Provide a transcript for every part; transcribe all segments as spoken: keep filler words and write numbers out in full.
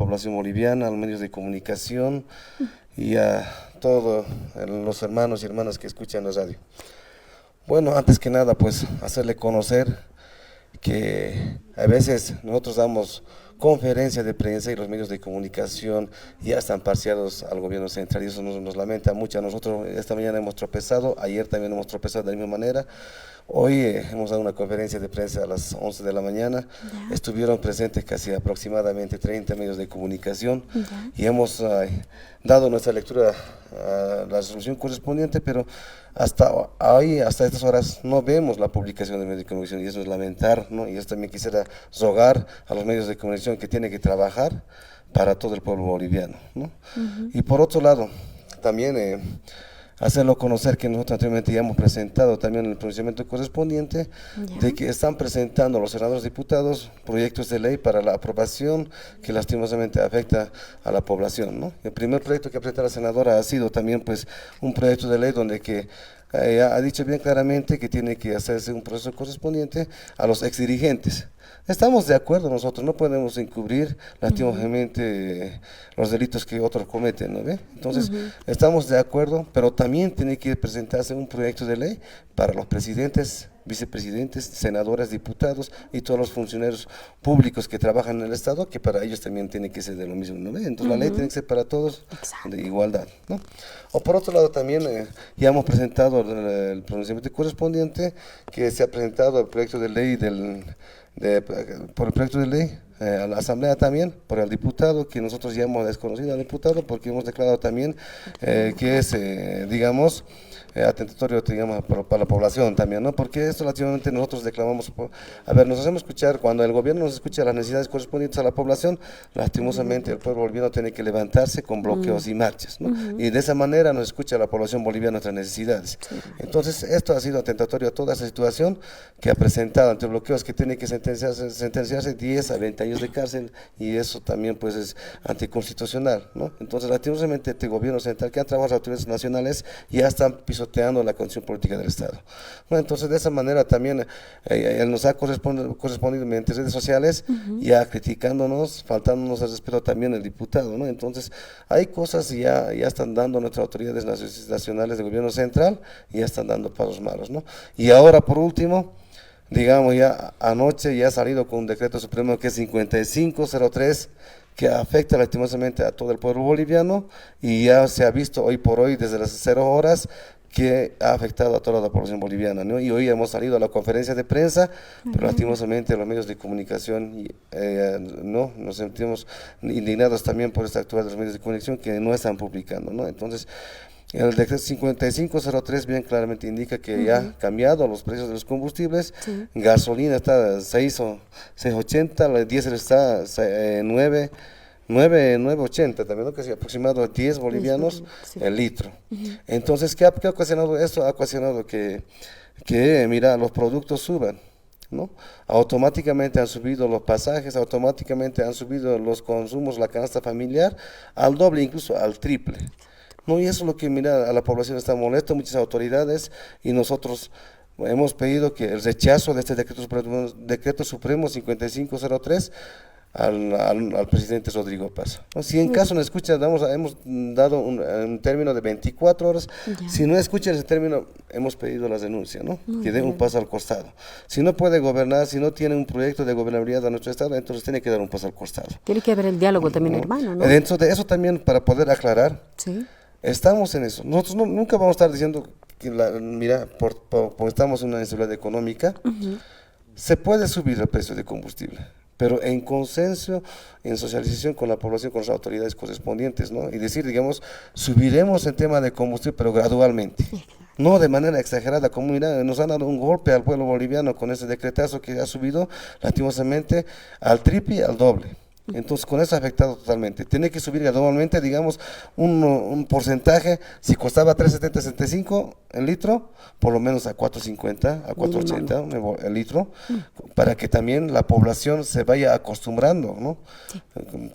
población boliviana, a los medios de comunicación y a todos los hermanos y hermanas que escuchan la radio. Bueno, antes que nada, pues, hacerle conocer que a veces nosotros damos conferencia de prensa y los medios de comunicación ya están parciados al gobierno central, y eso nos, nos lamenta mucho a nosotros. Esta mañana hemos tropezado, ayer también hemos tropezado de la misma manera. Hoy, eh, hemos dado una conferencia de prensa a las once de la mañana. Ya. Estuvieron presentes casi aproximadamente treinta medios de comunicación. Ya. Y hemos, eh, dado nuestra lectura a la resolución correspondiente, pero hasta ahí, hasta estas horas, no vemos la publicación de medios de comunicación, y eso es lamentar, ¿no? Y yo también quisiera rogar a los medios de comunicación que tienen que trabajar para todo el pueblo boliviano, ¿no? Ujú. Y por otro lado, también, eh, hacerlo conocer que nosotros anteriormente ya hemos presentado también el pronunciamiento correspondiente, ya, de que están presentando los senadores diputados proyectos de ley para la aprobación que lastimosamente afecta a la población, ¿no? El primer proyecto que presenta la senadora ha sido también, pues, un proyecto de ley donde que, eh, ha dicho bien claramente que tiene que hacerse un proceso correspondiente a los exdirigentes. Estamos de acuerdo nosotros, no podemos encubrir lastimosamente, eh, los delitos que otros cometen, ¿no ve? Entonces, ujú, estamos de acuerdo, pero también tiene que presentarse un proyecto de ley para los presidentes, vicepresidentes, senadores, diputados y todos los funcionarios públicos que trabajan en el Estado, que para ellos también tiene que ser de lo mismo, ¿no ve? Entonces, la ley, ujú, Tiene que ser para todos, exacto, de igualdad, ¿no? O por otro lado también, eh, ya hemos presentado el, el pronunciamiento correspondiente, que se ha presentado el proyecto de ley del, de, por el proyecto de ley, eh, a la Asamblea también, por el diputado, que nosotros ya hemos desconocido al diputado porque hemos declarado también, eh, que es, eh, digamos, eh, atentatorio, digamos, para, para la población también, ¿no? Porque esto relativamente nosotros declamamos, por, a ver, nos hacemos escuchar, cuando el gobierno nos escucha las necesidades correspondientes a la población, lastimosamente el pueblo boliviano tiene que levantarse con bloqueos, mm, y marchas, ¿no? Ujú. Y de esa manera nos escucha la población boliviana nuestras necesidades. Sí. Entonces, esto ha sido atentatorio a toda esa situación que ha presentado ante bloqueos que tiene que sentenciarse, sentenciarse diez a veinte años de cárcel, y eso también, pues, es anticonstitucional, ¿no? Entonces, lastimosamente, este gobierno central que han trabajado las autoridades nacionales ya están pisoteando la condición política del Estado, ¿no? Entonces, de esa manera también, eh, él nos ha correspondido, correspondido mediante redes sociales, ujú, ya criticándonos, faltándonos al respeto también el diputado, ¿no? Entonces, hay cosas ya, ya están dando nuestras autoridades nacio-, nacionales de gobierno central, ya están dando pasos malos, ¿no? Y ahora, por último, digamos, ya anoche ya ha salido con un decreto supremo que es cincuenta y cinco cero tres, que afecta lastimosamente a todo el pueblo boliviano, y ya se ha visto hoy por hoy, desde las cero horas, que ha afectado a toda la población boliviana, ¿no? Y hoy hemos salido a la conferencia de prensa, pero, ujú, lastimosamente los medios de comunicación, eh, no, nos sentimos indignados también por esta actuación de los medios de comunicación que no están publicando, ¿no? Entonces, el decreto cincuenta y cinco cero tres bien claramente indica que ya, ujú, ha cambiado los precios de los combustibles. Sí. Gasolina está seis o seis ochenta, la diésel está, eh, nueve, nueve, nueve ochenta también, ¿no? Casi aproximado a diez bolivianos, diez bolivianos, sí, el litro. Ujú. Entonces, ¿qué ha, qué ha ocasionado esto? Ha ocasionado que, que, mira, los productos suban, ¿no? Automáticamente han subido los pasajes, automáticamente han subido los consumos, la canasta familiar, al doble, incluso al triple. No, y eso es lo que, mira, a la población está molesto, muchas autoridades, y nosotros hemos pedido que el rechazo de este decreto supremo, decreto supremo cincuenta y cinco cero tres al, al, al presidente Rodrigo Paz, ¿no? Si en, muy bien, caso nos escucha, damos, hemos dado un, un término de veinticuatro horas. Ya. Si no escucha ese término, hemos pedido la renuncia, ¿no? Muy bien. Que dé un paso al costado. Si no puede gobernar, si no tiene un proyecto de gobernabilidad de nuestro Estado, entonces tiene que dar un paso al costado. Tiene que haber el diálogo también, ¿no? Hermano, ¿no? Dentro de eso también, para poder aclarar, sí, estamos en eso. Nosotros no, nunca vamos a estar diciendo que, la, mira, por, por, por estamos en una inseguridad económica, ujú, se puede subir el precio de combustible, pero en consenso, en socialización con la población, con las autoridades correspondientes, ¿no? Y decir, digamos, subiremos el tema de combustible, pero gradualmente. Exacto. No de manera exagerada, como, mira, nos han dado un golpe al pueblo boliviano con ese decretazo que ha subido, lastimosamente, al triple, al doble. Entonces, con eso ha afectado totalmente. Tiene que subir gradualmente, digamos, un, un porcentaje. Si costaba tres setenta, sesenta y cinco el litro, por lo menos a cuatro cincuenta, a cuatro ochenta, mínimo, el litro, mm, para que también la población se vaya acostumbrando, ¿no? Sí.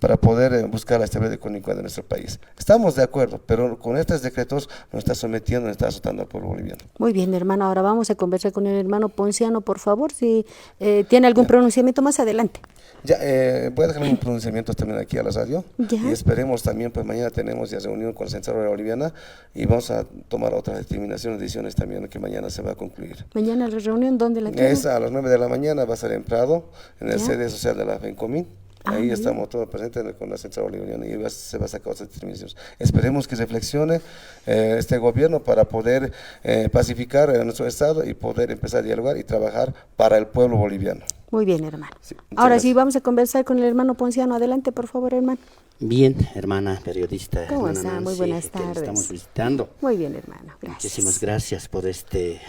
Para poder, eh, buscar la estabilidad económica de nuestro país. Estamos de acuerdo, pero con estos decretos nos está sometiendo, nos está azotando al pueblo boliviano. Muy bien, hermano. Ahora vamos a conversar con el hermano Ponciano, por favor, si, eh, tiene algún, ya, pronunciamiento más adelante. Ya, eh, voy a dejar un pronunciamiento también aquí a la radio. Ya. Y esperemos también, pues mañana tenemos ya reunión con la Central Obrera Boliviana y vamos a tomar otras determinaciones, decisiones también que mañana se va a concluir. Mañana la reunión, ¿dónde la tienen? Es a las nueve de la mañana, va a ser en Prado, en el Ya. sede social de la FENCOMIN. Ah, Ahí bien. estamos todos presentes con la Central Boliviana y va- se va a sacar otras determinaciones. Esperemos que reflexione eh, este gobierno para poder eh, pacificar a nuestro Estado y poder empezar a dialogar y trabajar para el pueblo boliviano. Muy bien, hermano. Sí, muchas Ahora sí, gracias. vamos a conversar con el hermano Ponciano. Adelante, por favor, hermano. Bien, hermana periodista, ¿Cómo hermana está? Muy Nancy, buenas que le tardes. estamos visitando. Muy bien, hermano. Gracias. Muchísimas gracias por este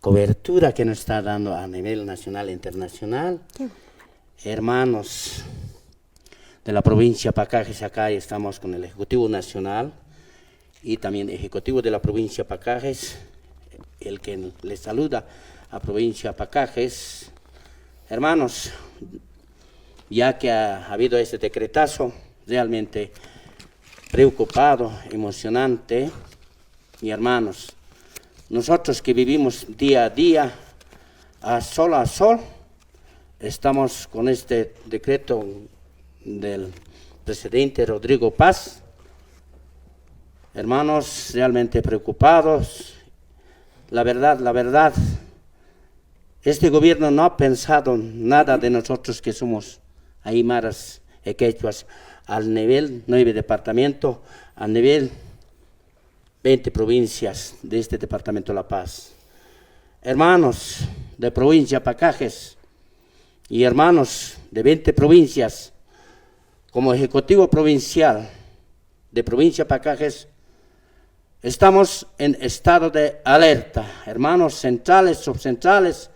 cobertura que nos está dando a nivel nacional e internacional. Qué bueno. Hermanos de la provincia Pacajes, acá estamos con el Ejecutivo Nacional y también Ejecutivo de la provincia Pacajes, el que les saluda a provincia Pacajes. Hermanos, ya que ha habido este decretazo realmente preocupado, emocionante, y hermanos, nosotros que vivimos día a día, a sol a sol, estamos con este decreto del presidente Rodrigo Paz. Hermanos, realmente preocupados. La verdad, la verdad, este gobierno no ha pensado nada de nosotros que somos aymaras y quechuas al nivel nueve departamento, al nivel veinte provincias de este departamento La Paz. Hermanos de provincia Pacajes y hermanos de veinte provincias, como ejecutivo provincial de provincia Pacajes, estamos en estado de alerta. Hermanos centrales, subcentrales,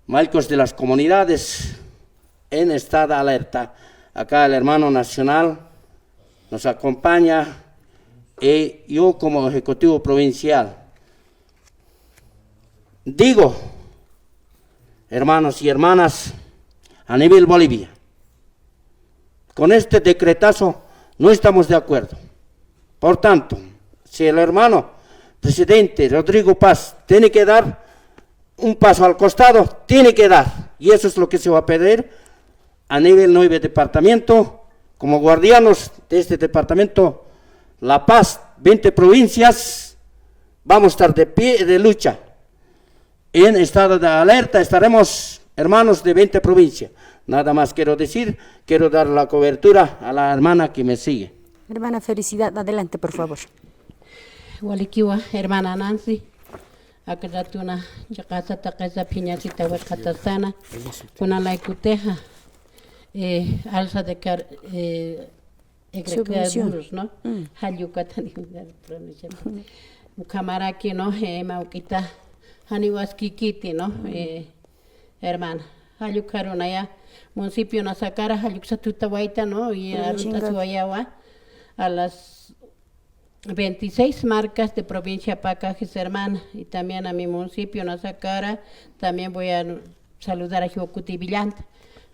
médicos de las comunidades en estado de alerta. Acá el hermano nacional nos acompaña y yo como ejecutivo provincial digo, hermanos y hermanas, a nivel Bolivia, con este decretazo no estamos de acuerdo. Por tanto, si el hermano presidente Rodrigo Paz tiene que dar un paso al costado, tiene que dar. Y eso es lo que se va a pedir a nivel nueve departamento, como guardianos de este departamento, La Paz, veinte provincias, vamos a estar de pie de lucha. En estado de alerta estaremos, hermanos de veinte provincias. Nada más quiero decir, quiero dar la cobertura a la hermana que me sigue. Hermana Felicidad, adelante, por favor. Walikiwa, hermana Nancy. Aka ratuna, chiqasa taqisa phiñasita wirqatasana. Kuna laykutixa, eh, alza de car-, eh, Subvención. Egregiaturas, ¿no? Mm. Jallukatani pronunciar. Ukhamaraki, ¿no? Eh, mawk'ita, janiw askikiti, ¿no? Eh, hermana. Jallukharunaya, municipio Nasakara, jalluksatutawayta, ¿no? Y arunta suwayawa a las veintiséis marcas de provincia Pacajes, hermana, y también a mi municipio Nasakara, también voy a saludar a Jiwakuti Villanta.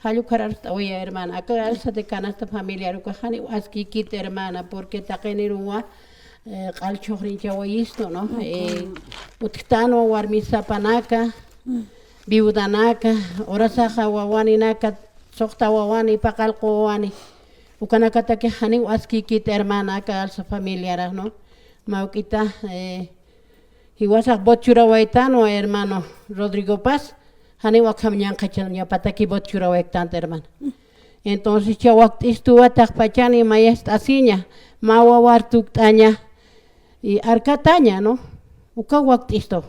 Jallukhararst'awaya, hermana, aka alza de canasta familiar ukax janiw askikit, hermana, porque taqiniruwa, eh, q'al chhuxrinchawayistu, ¿no? Eh, utjtanwa warmisapanaka, viudanaka, urasaxa wawaninaka, suxta wawani, paqallqu wawani, ukanakataki janiw askikit, hermana, aka alza familiarax, ¿no? Mawk'ita, eh, jiwasax voto churawaytanwa, hermano Rodrigo Paz, janiw akham ñanqhachañapataki voto churawayktanta, hermano. Entonces, cha wakt'istuwa taqpachani mayast'asiña, mä wawar tukt'aña, y arkataña, ¿no? Uka wakt'istu.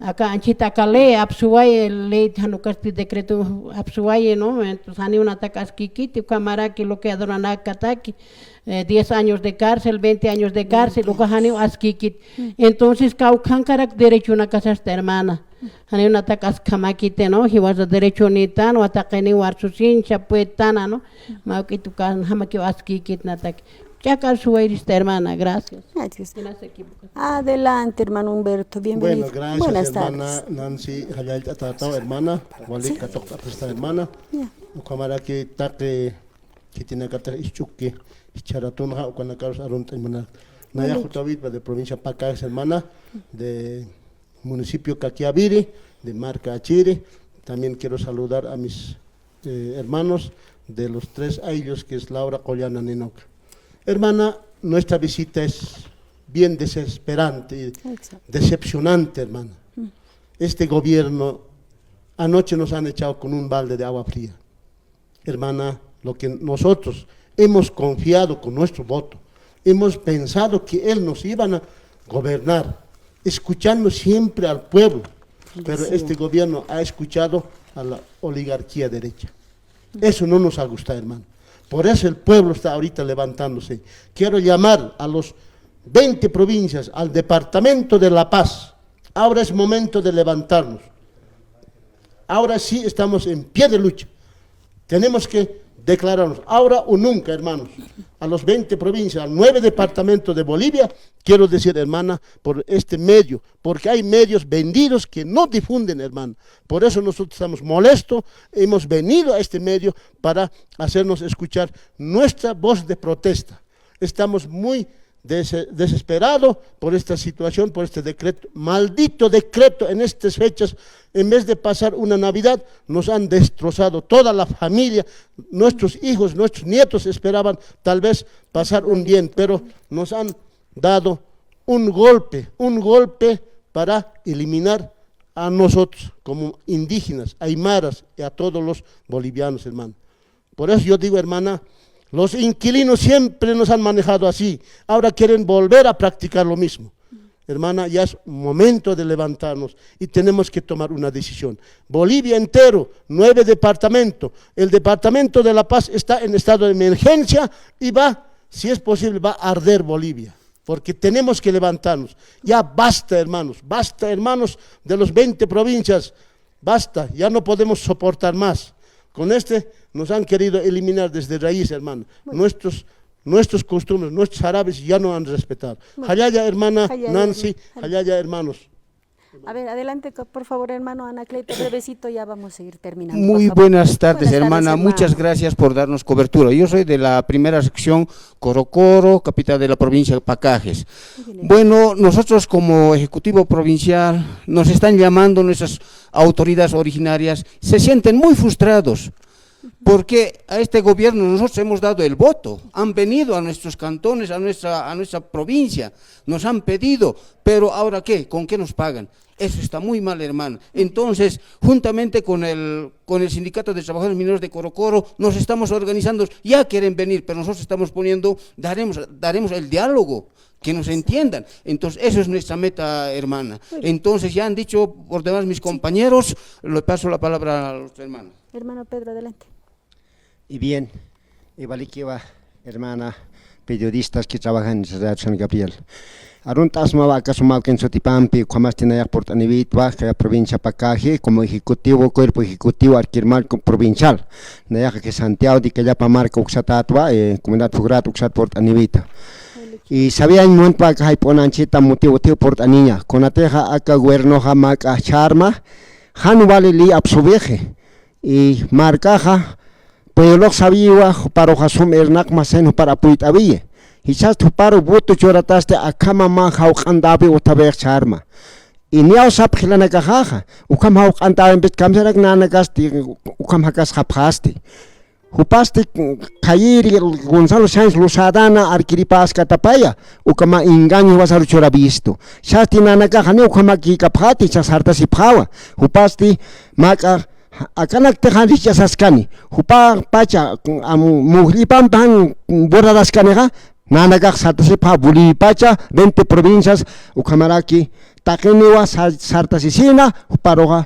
Aka anchhita aka ley apsuwayi, ley jan ukasti decreto apsuwayi, ¿no? Entonces, janiw natak askikiti, ukhamaraki bloqueadoranakataki, eh, diez años de cárcel, veinte años de cárcel, uka janiw askikit. Entonces, kawkhankarak derechonakasasta, hermana. Janiw natak askhamakiti, ¿no? Jiwasa derechonitänwa, taqiniw arsusiñsa puedtana, ¿no? Mawk'it ukanjamakiw askikit natak. Ch'akar suwayrista, hermana, gracias. Gracias. Adelante, hermano Humberto, bienvenido. Bueno, gracias, Buenas hermana tardes. Nancy, jallallt'atätaw, hermana, wali katuqt'apxista, hermana. Ya. Ukhamaraki taqi khitinakatix isch'uki, jichha ratunxa, ukanakarus arunt'añ munaraki. Naya Jutawitwa de provincia Pacajes, hermana, de municipio Caquiaviri, de marca Achiri. También quiero saludar a mis Eh, hermanos de los tres ayllus, que es Laura, Qollana, Ninoca. Hermana, nuestra visita es bien desesperante y Exacto. decepcionante, hermana. Mm. Este gobierno anoche nos han echado con un balde de agua fría. Hermana, lo que nosotros hemos confiado con nuestro voto, hemos pensado que él nos iban a gobernar, escuchando siempre al pueblo, pero Así este es. gobierno ha escuchado a la oligarquía derecha. Eso no nos ha gustado, hermano. Por eso el pueblo está ahorita levantándose. Quiero llamar a los veinte provincias, al departamento de La Paz. Ahora es momento de levantarnos. Ahora sí estamos en pie de lucha. Tenemos que declararnos, ahora o nunca, hermanos. A los veinte provincias, a nueve departamentos de Bolivia, quiero decir, hermana, por este medio, porque hay medios vendidos que no difunden, hermano. Por eso nosotros estamos molestos, hemos venido a este medio para hacernos escuchar nuestra voz de protesta. Estamos muy dese-, desesperados por esta situación, por este decreto, maldito decreto en estas fechas. En vez de pasar una Navidad, nos han destrozado toda la familia, nuestros hijos, nuestros nietos esperaban tal vez pasar un bien, pero nos han dado un golpe, un golpe para eliminar a nosotros como indígenas, aymaras y a todos los bolivianos, hermano. Por eso yo digo, hermana, los inquilinos siempre nos han manejado así. Ahora quieren volver a practicar lo mismo. Hermana, ya es momento de levantarnos y tenemos que tomar una decisión. Bolivia entero, nueve departamentos. El departamento de La Paz está en estado de emergencia y va, si es posible, va a arder Bolivia. Porque tenemos que levantarnos. Ya basta, hermanos, basta, hermanos, de los veinte provincias. Basta, ya no podemos soportar más. Con este nos han querido eliminar desde raíz, hermano. Bueno. Nuestros, nuestros costumbres, nuestros árabes ya no han respetado. Bueno. Jallalla, hermana Jallalla, Nancy, hermano. Jallalla, hermanos. A ver, adelante, co-, por favor, hermano Anacleto, brevecito, ya vamos a ir terminando, por Muy favor. buenas tardes, Buenas tardes, hermana. hermano. Muchas gracias por darnos cobertura. Yo soy de la primera sección Corocoro, capital de la provincia de Pacajes. Muy bien. Bueno, nosotros como ejecutivo provincial nos están llamando nuestras autoridades originarias, se sienten muy frustrados, porque a este gobierno nosotros hemos dado el voto, han venido a nuestros cantones, a nuestra, a nuestra provincia, nos han pedido, pero ¿ahora qué? ¿Con qué nos pagan? Eso está muy mal, hermano. Entonces, juntamente con el, con el Sindicato de Trabajadores Mineros de Corocoro, nos estamos organizando, ya quieren venir, pero nosotros estamos poniendo, daremos, daremos el diálogo, que nos entiendan. Entonces, eso es nuestra meta, hermana. Muy bien. Entonces, ya han dicho por demás mis Sí. compañeros, le paso la palabra a los hermanos. Hermano Pedro, adelante. Y bien, y walikiwa, hermana, periodistas que trabajan en Radio San Gabriel. Arunt'asmawa aka suma awkin sutipampi, ukhamasti nayax purt'aniwitwa, kaya provincia Pacaje, como ejecutivo, cuerpo ejecutivo, Arquirmarco provincial. Nayaxa que Santiago de Callapa marca uksatätwa, eh, comunidad Fucrat uksat purt'aniwita. Y sabiañ muntwa aka jayp'unanchita motivo, motivo purt'aniña. Kunatixa aka gobiernoxa mak'a chharma, jan wali ley apsuwixi. Y markaxa, pueblox sabiwa, juparuxa sum irnaqma sen jupar apuyt'awiyi. Jichhasti juparu voto churatasti akhama mä jawq'antäwi utjawix chharma. Y niyaw sap jilanakaxaxa, ukham jawq'antäwimpit kamsarak nanakasti, ukham jakasxapxasti. Jupasti, Khayiri Gonzalo Sánchez Lozadana arkiripäskatapaya, ukhama engaño jiwasaru churawistu. Jichhasti nanakaxa ni ukhamakïkapxäti, jichhax sartasipxäwa. Jupasti, mak'a, akanaktix jan richasaskani. Jupapacha, am, mujllipampi jan borradaskanixa, nanakax sartasipxä Boliviapacha, veinte provincias, ukhamaraki, taqiniwa sa-, sartasisina, juparuxa,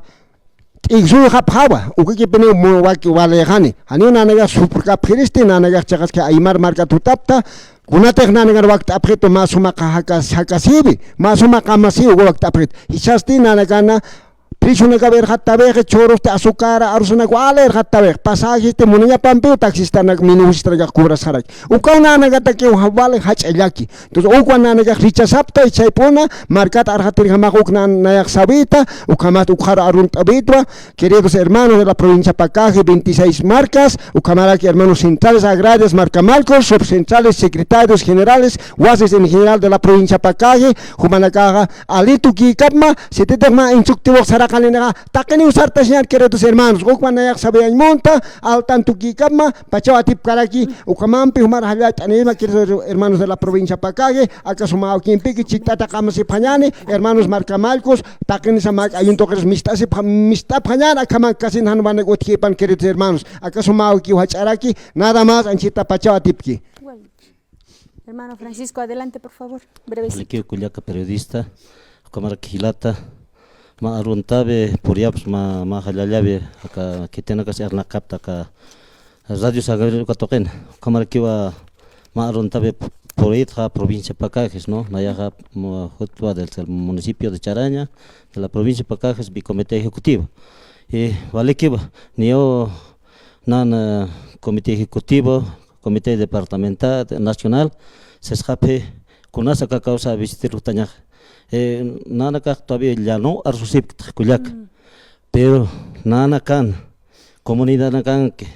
t'iksuxapxäwa, ukakipiniw mu-, wak-, walïxani. Janiw nanakax supurkapxiristi, nanakax chiqaski aymar markat jutapta, kunatix nanakar wakt'apxitu mä suma qa-, jakas-, jakasïwi, mä suma qamasiw wakt'apxit. Jichhasti nanakana, presionakaw irxattawixi, chürusti, azúcar, arusanak wali irxattawix. Pasajisti munañapampiw taxistanak, minibusistakax cobrasxaraki. Ukaw nanakatakiw ja-, wali jach'a llaki. Entonces, ukwa nanakax rechazapta, jichhaypuna, markat arxatirjamax uk nan-, nayax sawita, ukhamat ukxar arunt'awitwa, queridos hermanos de la provincia Pacaje, veintiséis marcas, ukhamaraki hermanos centrales agrarias, marca Malcos, subcentrales, secretarios generales, bases en general de la provincia Pacaje, jumanakaxa, alitukïkapma, sititix mä instructivox saraq qallinaxa taqiniw sartasiñän, queridos hermanos, ukman nayax sabiyañ munta, altan tukïkapma, pachaw atipkaraki, ukhamampi jumar jallallt'anïsma, queridos hermanos de la provincia Pacaje, aka suma awkimpiki chikt'ata qamasipxañäni, hermanos markamallkus, taqinisa mä q'ayun tuqiris mist'asipxa-, mist'apxañäni, akhaman kasin jan wanik utjkipan, queridos hermanos, aka suma awkiw jach'araki, nada más, anchhita pachaw atipki. Hermano Francisco, adelante, por favor, brevecito. Walikiw kullaka periodista, ukhamaraki jilata, mä aruntawi puriyapxi, mä, mä jallallawi, aka khitinakas irnaqapxta aka Radio San Gabriel uka tuqina, ukhamarakiwa mä aruntawi puriytxa provincia Pacajes, ¿no? Nayaxa, mm, jutwa del, del municipio de Charaña, de la provincia Pacajes, bi comité ejecutivo. Y walikiwa, niyaw nan, eh, comité ejecutivo, Comité Departamental, Nacional, sisxapxi, kunasa aka kawsa visitir jutañax. Eh, nanakax todavía llano arsusipkta kullaka. Mm. Pero nanakan, comunidadnakanki,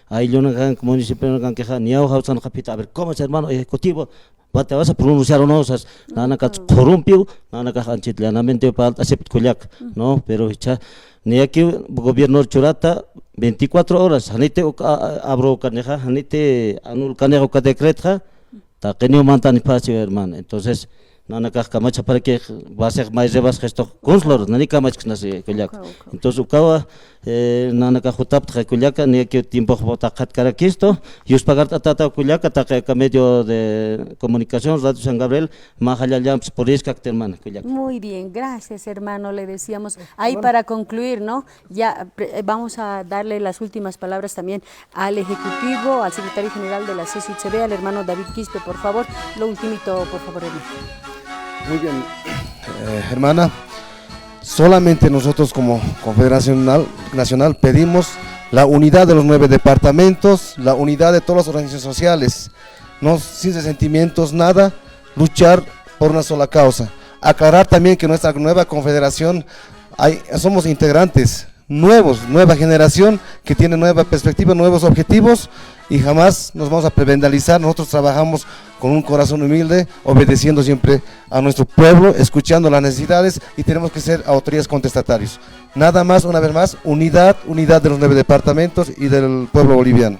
ayllunakanki, municipionakankixa, niyaw jawsanxapxita, a ver, ¿cómo es, hermano ejecutivo? ¿Va, te vas a pronunciar o no? O sea, nanakax qhurumpiw, nanakax anchhit llanamente parlt'asipkta kullaka, ¿no? Pero jichha, niyakiw gobierno churata veinticuatro horas, janiti uk, a, a, abro ukanixa, janiti anul ukanixa uka decretxa, taqiniw mantanipxasiw, hermano. Entonces, nanakax kamachapxaraki, basix may rebasxistux, kunslur, nani kamachksnasi kullaka. Uka, uka. Entonces, ukawa, eh, nanakax jutapxta kullaka, niyakiw tiempox taqatkarakista, yuspagart'atätaw kullaka, taqi aka medio de comunicación, Radio San Gabriel, mä jallallampis puriskakta, hermana, kullaka. Muy bien, gracias, hermano, le decíamos. Ahí para concluir, ¿no? Ya, pre-, eh, vamos a darle las últimas palabras también al ejecutivo, al secretario general de la C C H B, al hermano David Quispe, por favor. Lo ultimito, por favor, hermano. Muy bien, eh, hermana. Solamente nosotros como Confederación Nacional, Nacional pedimos la unidad de los nueve departamentos, la unidad de todas las organizaciones sociales, no sin resentimientos, nada, luchar por una sola causa. Aclarar también que nuestra nueva confederación, hay, somos integrantes nuevos, nueva generación que tiene nueva perspectiva, nuevos objetivos y jamás nos vamos a prebendalizar. Nosotros trabajamos con un corazón humilde, obedeciendo siempre a nuestro pueblo, escuchando las necesidades y tenemos que ser autoridades contestatarios. Nada más, una vez más, unidad, unidad de los nueve departamentos y del pueblo boliviano.